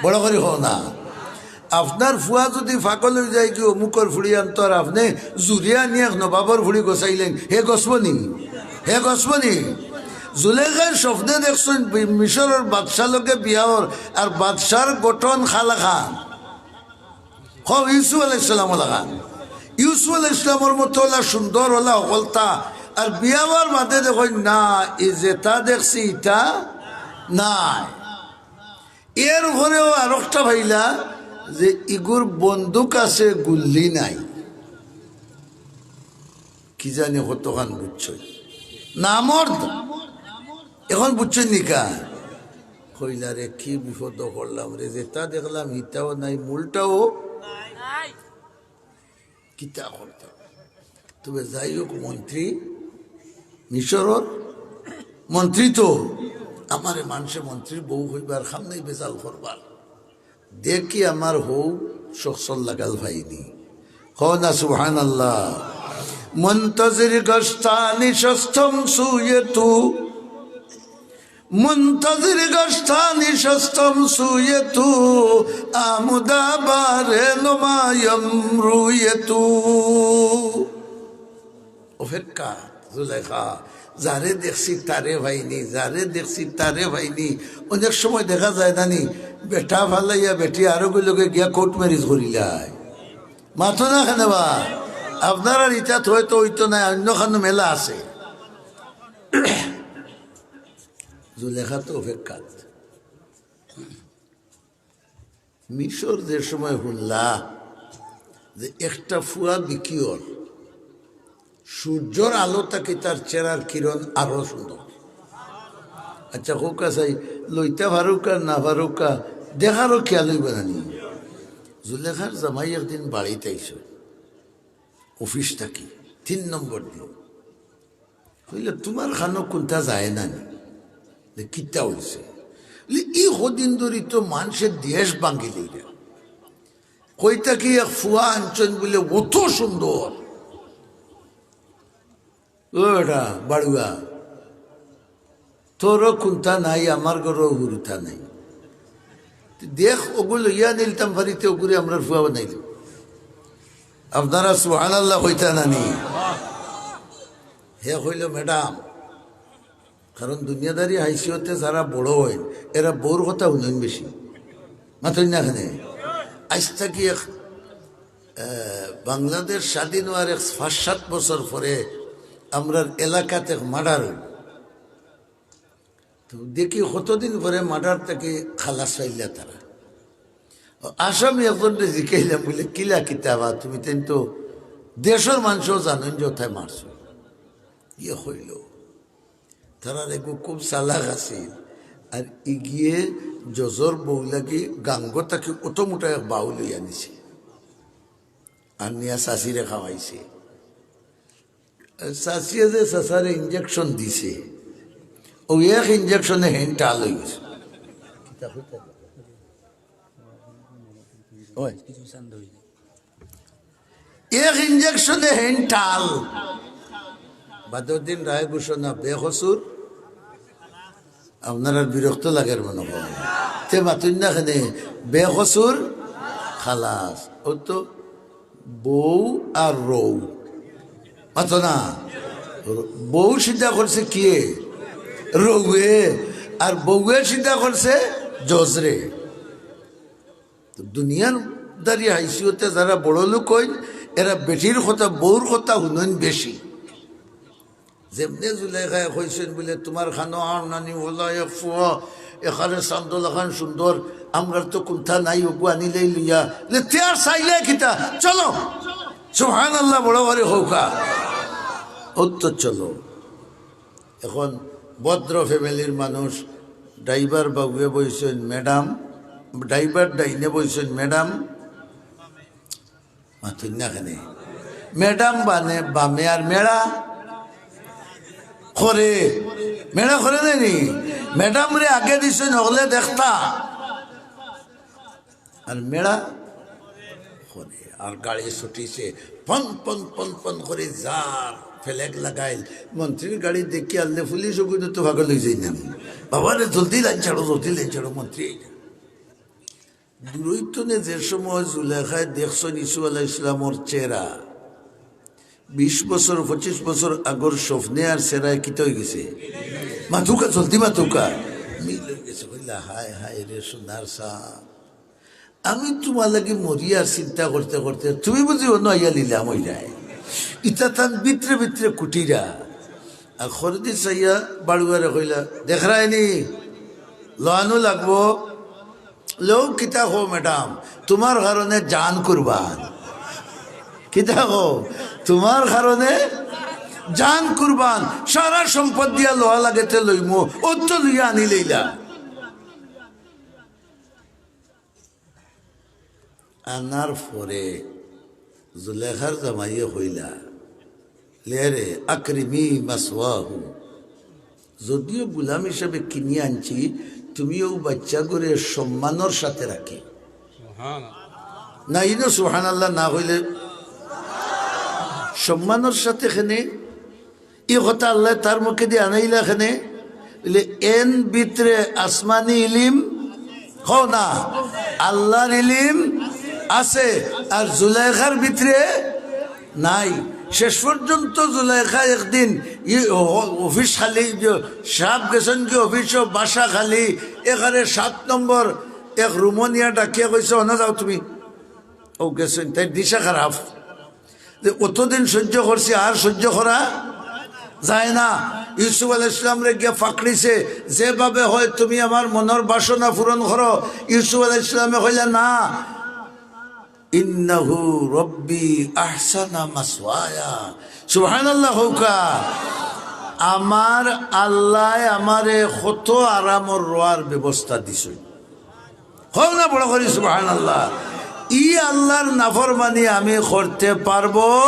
বড় করি কও না। আপনার ফুয়া যুদি পাগল অইযায় কি অমুকর ফুড়ি আনতো আর আপনে জুড়িয়া আনি এক নবাবর ফুড়ি গছাইলেন, হে গছবো নি? হে গছবো নি? জুলেখায় স্বপ্নে দেখছইন বি-, মিশরর বাদশার লগে বিয়া অর, আর বাদশার গঠন খালাখান। কও ইউসুফ আলাইহিস সালামর লাখান। ইউসুফ আলাইহিস সালামর মতো অলা সুন্দর, অলা হকলতা। আর বিয়া অওয়ার বাদে দেখইন না, ই যেটা দেখছি ইটা নায়। এর উপরেও আরোকটা পাইলা যে ইগুর বন্দুক আছে, গুল্লি নাই। কি জানি কতখান বুঝছইন। নামর্দ। এখন বুঝছইন নি কা? কইলা রে, কি বিপদ করলাম রে, যেটা দেখলাম ইটাও নাই, মূলটাও কিতা করতাম। তবে যাই হোক, মন্ত্রী, মিশরর মন্ত্রী তো, আমারে মানষে মন্ত্রীর বউ কইবার, খাম নাই বেজাল করবার। দেখি আমার হউ শখসর লাগাল পাইনি। কও না সুবহানাল্লাহ। منتظر گشتن نشستم سوی تو، منتظر گشتن نشستم سوی تو، آمده بر نمایم روی تو। অপেক্ষা, জুলেখা, যারে দেখছি তারে পাইনি, যারে দেখছি তারে পাইনি। অনেক সময় দেখা যায় না নি, বেটা ফালাইয়া বেটি আরোগর লগে গিয়া কোর্ট ম্যারেজ করিলায়। মাতো না কেনে বা? আপনারার ইটাত হয়তো অইতো নায়, অইন্য খানো মেলা আছে। জুলেখা তো অপেক্ষাত। মিশর যে সময় হুনলা যে একটা ফুয়া বিকিওর, সূর্যর আলো থাকি তার চেহারার কিরণ আরো সুন্দর। আচ্ছা, কউক্কা চাই, লইতা পারউক্কা না পারউক্কা, দেখারও খেয়াল অইবো না নি? জুলেখার জামাই একদিন বাড়িত আইছে অফিস থাকি, তিন নম্বর দিন। কইলা, "তুমার খানো কুন্তা যায় না নি?" যে কিতা অইছে? বলে, "ই কদিন ধরি তো মানষে দেশ ভাঙ্গিলিরা। কই থাকি এক ফুয়া আনছইন বুলে, অত সুন্দর।" ও বেটা, বাড়ুয়া, তোরও কুন্তা নাই, আমার ঘরও হুরুতা নাই। তুই দেখ, ওগু লইয়া নিলতাম পারিতে, ওগুরে আমরার ফুয়া বানাইল। আপনারা সুবহানাল্লাহ কইতা না নি? হে কইল, "ম্যাডাম, কারণ দুনিয়াদারি হাইসিয়তে যারা বড় অইন, এরা বউর কথা হুনইন বেশি।" মাতইন না কেনে? আইজ থাকি এক, আহ, বাংলাদেশ স্বাধীন অওয়ার এক পাঁচ সাত বছর পরে আমরার এলাকাত এক মার্ডার অইল। তো দেখি কতদিন পরে মার্ডার থাকি খালাস পাইলা তারা। আসামি একজনরে জিকাইলাম, বুলে, "কিলা কিতা বা, তুমি তাইন তো দেশর মানষও জানইন যে অতায় মারছো।" ইয়ে কইল, তারার এগু খুব চালাক আছিল, আর ইগিয়ে জজর বউ লাগি গাঙ্গো থাকি অত মোটা এক বাউ লইয়া নিছে, আর নিয়া চাচিরে খাওয়াইছে। আর চাচিয়ে যে চাচারে ইঞ্জেকশন দিছে, ও এক ইঞ্জেকশনে হেন টাল অই গেছে। ওই। এক ইঞ্জেকশনে হেন টাল। বাদর দিন রায় ঘোষণা, বেকসুর। আপনারার বিরক্ত লাগের মনে হয়, তে মাতইন না কেনে? বেকসুর খালাস। ও তো বউ আর রৌ, মাতো না? বউ সিধা করছে কিয়ে? রৌয়ে। আর বউয়ে সিধা করছে জজরে। তো দুনিয়াদারি হাইসিয়তে যারা বড় লোক অইন, এরা বেটির কথা, বউর কথা হুনইন বেশি। যেমনে জুলেখায় কইছইন বুলে, "তুমার খানো আর নানি ওলা এক ফুয়া, এখানে চান্দল এখান সুন্দর, আমরার তো কুন্তা নাই, ওগু আনিলেই লইয়া।" লে, "তে আর চাইলে কিতা? চলো।" সুবহানাল্লাহ, বড় করি কউক্কা। ও তো চলো। এখন ভদ্র ফ্যামিলির মানুষ, ড্রাইভার বাবুয়ে বইছইন ম্যাডাম, ড্রাইভার ডাইনে বইছইন ম্যাডাম, মাতইন না কেনে? ম্যাডাম বানে বামে আর মেড়া খরে, মেড়া খরে নাই নি? ম্যাডামরে আগে দিছইন, হকলে দেখতা। আর মেড়া খরে, আর গাড়ি ছুটিছে, পন পন পন পন করি যার ফেলেক লাগাইল। মন্ত্রীর গাড়ি দেখি আনলে পুলিশ ওগুলো তো পাগল অই যায় না? বাবা রে, জলদি লাইন ছাড়ো, জলদি লাইন ছাড়ো, মন্ত্রী আইলা। দূরইত্তনে যে সময় জুলেখায় দেখছইন ইসু আলাইহিস সালামর চেহারা, বিশ বছর, পঁচিশ বছর আগর স্বপ্নে আর চেহারায় কিতা অই গেছে? মাতউক্কা, জলদি মাতউক্কা। মিল অই গেছে। কইলা, "হায় হায় রে সোনার চান, আমি তুমার লাগি মরি আর চিন্তা করতে করতে তুমি বুঝি অনো আইয়া নিলাম অই যায়।" ইতা তান ভিতরে ভিতরে কুটিরা। আর খরদি চাইয়া বাড়ুয়ারে কইলা, "দেখরায়নি, লওয়ানো লাগবো।" লেও কিতা কও ম্যাডাম, তুমার কারণে জান কুরবান। কিতা কও, তুমার কারণে জান কুরবান। সারা সম্পদ দিয়া লওয়া লাগে তে লইমু, অত লইয়া আনিলাইলা। আনার পরে জুলেখার জামাইয়ে কইলা, "লে রে, আকরিমি মাসওয়াহু, যদিও গুলাম হিসাবে কিনি আনছি, তুমি অউ বাইচ্চাগুরে সম্মানর সাথে রাখি।" না, ইনো সুবহানাল্লাহ না কইলে সম্মানর সাথে কেনে? ই কথা আল্লায় তার মুখেদি আনাইলা কেনে? বলে, এন ভিতরে আসমানি ইলিম, কও না, আল্লার ইলিম আছে, আর জুলেখার ভিতরে নাই। শেষ পর্যন্ত জুলেখা একদিন ই অ-, অফিস খালি, যে সাব গেছইন গি অফিসো, বাসা খালি, এখানে সাত নম্বর এক রুমো নিয়া ডাকিয়া কইছে, "অনো যাও তুমি।" ও গেছইন, তাইর দিশা খারাপ। যে অতদিন সহ্য করছি, আর সহ্য করা যায় না। ইউসুফ আলাইহিস সালামরে গিয়া পাকড়িছে, "যেভাবে হয় তুমি আমার মনর বাসনা পূরণ করো।" ইউসুফ আলাইহিস সালামে কইলা, "না।" "ইন্নাহু রব্বি আহসানা মাসওয়ায়া।" সুবহানাল্লাহ কউক্কা। আমার আল্লায় আমারে কত আরামর রওয়ার ব্যবস্থা দিছইন। কও না বড় করি সুবহানাল্লাহ। ই আল্লার নাফরমানি আমি করতে পারবো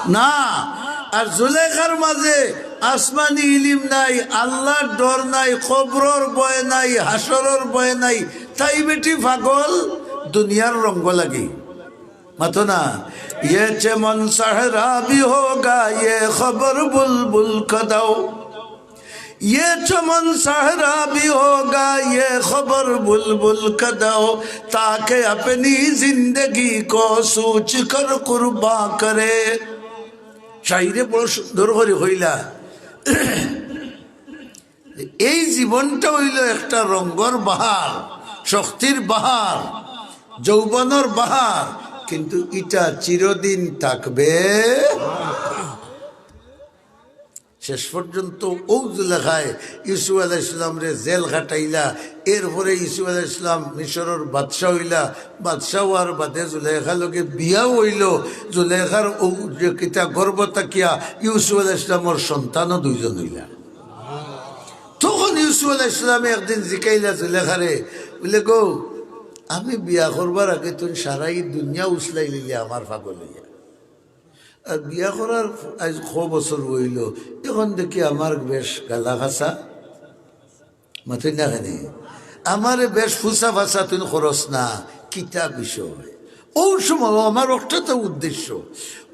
না। আর জুলেখার মাঝে আসমানি ইলিম নাই, আল্লাহর ডর নাই, কবরর ভয় নাই, হাশরর ভয় নাই, তাই বেটি পাগল দুনিয়ার রঙ্গ লাগি। মাতো না, "ये चमन सहरा भी होगा, ये खबर बुलबुल का दो। ये चमन सहरा भी होगा, ये खबर बुलबुल का दो, ताकि अपनी जिंदगी को सोच कर कुर्बान करे।" শাইরে বড় সুন্দর করি কইলা, এই জীবনটা অইলো একটা রঙ্গর বাহার, শক্তির বাহার, যৌবনর বাহার, কিন্তু ইটা চিরদিন থাকবে। শেষ পর্যন্ত অউ জুলেখায় ইউসুফ আলাইহিস সালামরে জেল খাটাইলা, এরপরে ইউসুফ আলাইহিস সালাম মিশরর বাদশা অইলা, বাদশা অওয়ার বাদে জুলেখার লগে বিয়াও অইলো, জুলেখার অউ যে কিতা গর্ভ থাকিয়া ইউসুফ আলাইহিস সালামর সন্তানও দুইজন অইলা। তখন ইউসুফ আলাইহিস সালামে একদিন জিকাইলা জুলেখারে, বুলে, "গো, আমি বিয়া করবার আগে তুমি সারাই দুনিয়া উছলাইলিলে আমার পাগল অইয়া। আর বিয়া করার আইজ ক বছর অইলো, এখন দেখি আমার বেশ গালা খাসা।" মাতইন না কেনে? "আমারে বেশ ফুসা ফাসা তুই খরচ না, কিতা বিষয়?" অউ সময়, অউ আমার অটাউ তো উদ্দেশ্য।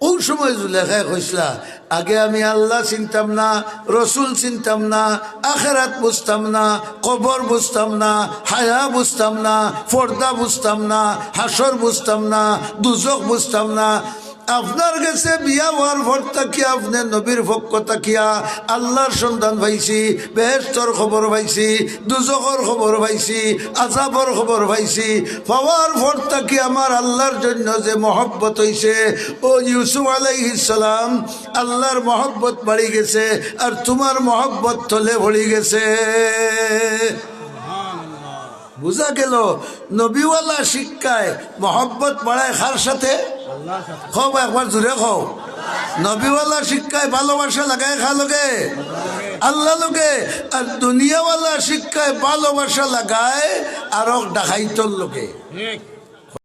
অউ সময় জুলেখায় কইছলা, "আগে আমি আল্লাহ চিনতাম না, রসুল চিনতাম না, আখেরাত বুঝতাম না, কবর বুঝতাম না, হায়া বুঝতাম না, পর্দা বুঝতাম না, হাশর বুঝতাম না, দুজখ বুঝতাম না। আপনার গেছে বিয়া অওয়ার পর থাকিয়া আপনে নবীর পক্ষ থাকিয়া আল্লাহর সন্ধান পাইছি, বেহেশতর খবর পাইছি, দুজখর খবর পাইছি, আযাবর খবর পাইছি। পাওয়ার পর থাকি আমার আল্লাহর জন্য যে মহব্বত অইছে, অউ ইউসুফ আলাইহিস সালাম আল্লাহর মহব্বত বাড়ি গেছে, আর তুমার মহব্বত তলে পড়ি গেছে।" বুঝা গেল, নবীওয়ালা শিক্ষায় মহব্বত বাড়ায় কার সাথে? কও বা, একবার জোরে কও। নবীওয়ালা শিক্ষায় ভালোবাসা লাগায় কার লগে? আল্লাহর লগে। আর দুনিয়াওয়ালা শিক্ষায় ভালোবাসা লাগায় আরক ডাকাইতর লগে।